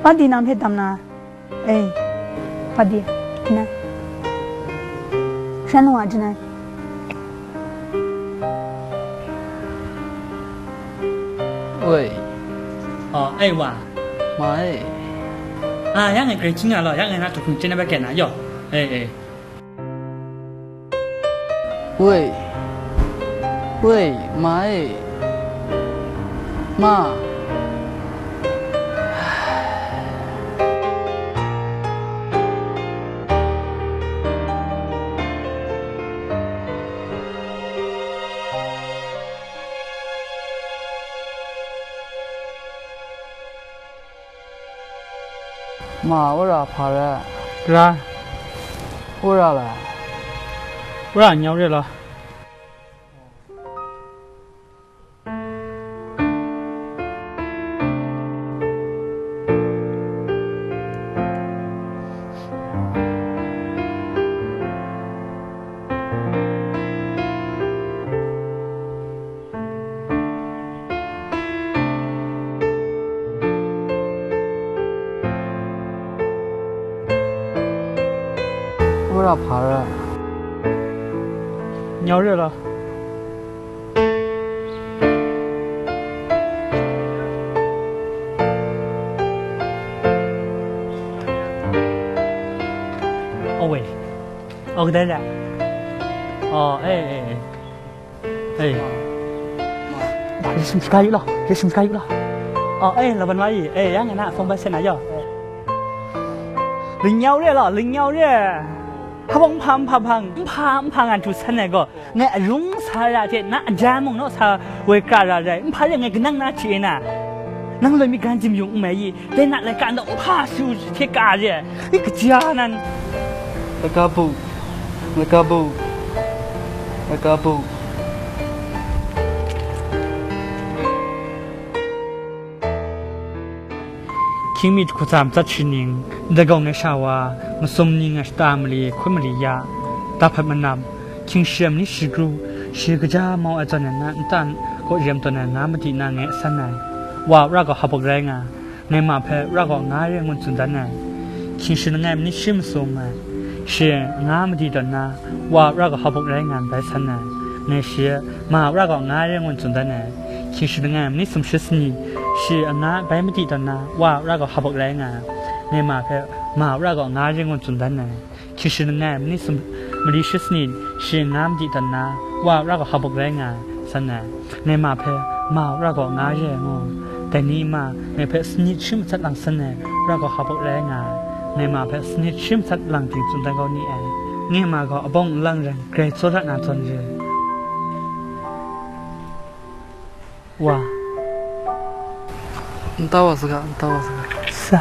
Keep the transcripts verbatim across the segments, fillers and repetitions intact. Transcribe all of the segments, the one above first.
Padi nang hpe dam na, e, padi, jin ai, shan wa jin ai. Woi. Oh, e wa. Ma e. A, yang e grai jin nga law, yang e na tuhkung chyen na bai kena, yaw. E, e. Woi, woi, ma e, ma. Ma, wora hpa rai? Ra. Wora la? Wora nyau re la? Wora hpa rai? Nyau re la? Awe. Aw, kadai da? Aw, e, e, e. Hei. Rai shing shaga yu law, rai shing shaga yu law. Oh, e, laban wa i, e, yang ngai na a phone bai seng na yaw. Lingnyau re law, lingnyau re. Hpa bawng nhpa nhpa hpang, nhpa nhpa ngan htu san ai gaw, ngai arung sa ra hte na aja mung naw sa woi kra ra rai, nhpa re ngai kanang na hte e na. Nang loi mi gan jim yung n mai i, dai na laika ndaw nhpa su hte ka re ai, i kaja nan. Laika bu, laika bu, laika bu. Hkying mi jahku tsa matsat shi ning, ndai gawng ai sha wa, masum ning a shata mali hkun mali ya, dahpat manam, hkying shi ai manit shi kru, shi kaja mau ai zawn ai na nta kaw rem tawn ai nga madi na ngai a san ai. Wa a wora gaw hpa buk rai nga, ngai ma hpe wora gaw nga re ngun tsun dan ai. Hkying shi langai manit shi masum ai, shi nga madi tawn na, wa a wora gaw hpa buk rai nga ndai san ai. Ngai shi ma a wora gaw nga re ngun tsun dan ai. Hkying shi langai manit sumshi sani, shi a nga bai madi tawn na, wa a wora gaw hpa buk rai nga ai. Ngai ma hpe ma a wora gaw nga re ngun tsun dan ai. Hkying shi langai manit sum, mali shi sani, shi nga madi tawn na, wa a wora gaw hpa buk rai nga ai, san ai. Ngai ma hpe, ma a wora gaw nga re ai ngu, dai ni ma, ngai hpe sanit shi matsat lang san ai, wora gaw hpa buk rai nga ai. Ngai ma hpe sanit shi matsat lang ting tsun dan kau ni ai. Ngai ma gaw abawng nlang rai, grai tsawra na zawn re. Wa. Nta wa saga, nta wa saga. Sa.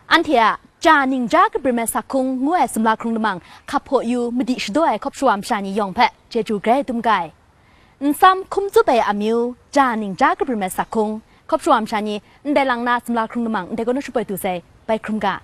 Anhte a Ja ningja kabrim ai sakhung ngu ai sumla hkrung lamang hkap hpaw yu madi shadaw ai hkawp shawa masha ni yawng hpe chyeju grai dum ga ai. Nsam hkum tsup ai amyu, Ja ningja kabrim ai sakhung, hkawp shawa masha ni ndai lang na sumla hkrung lamang ndai kaw na shapoi du sai, bai hkrum ga.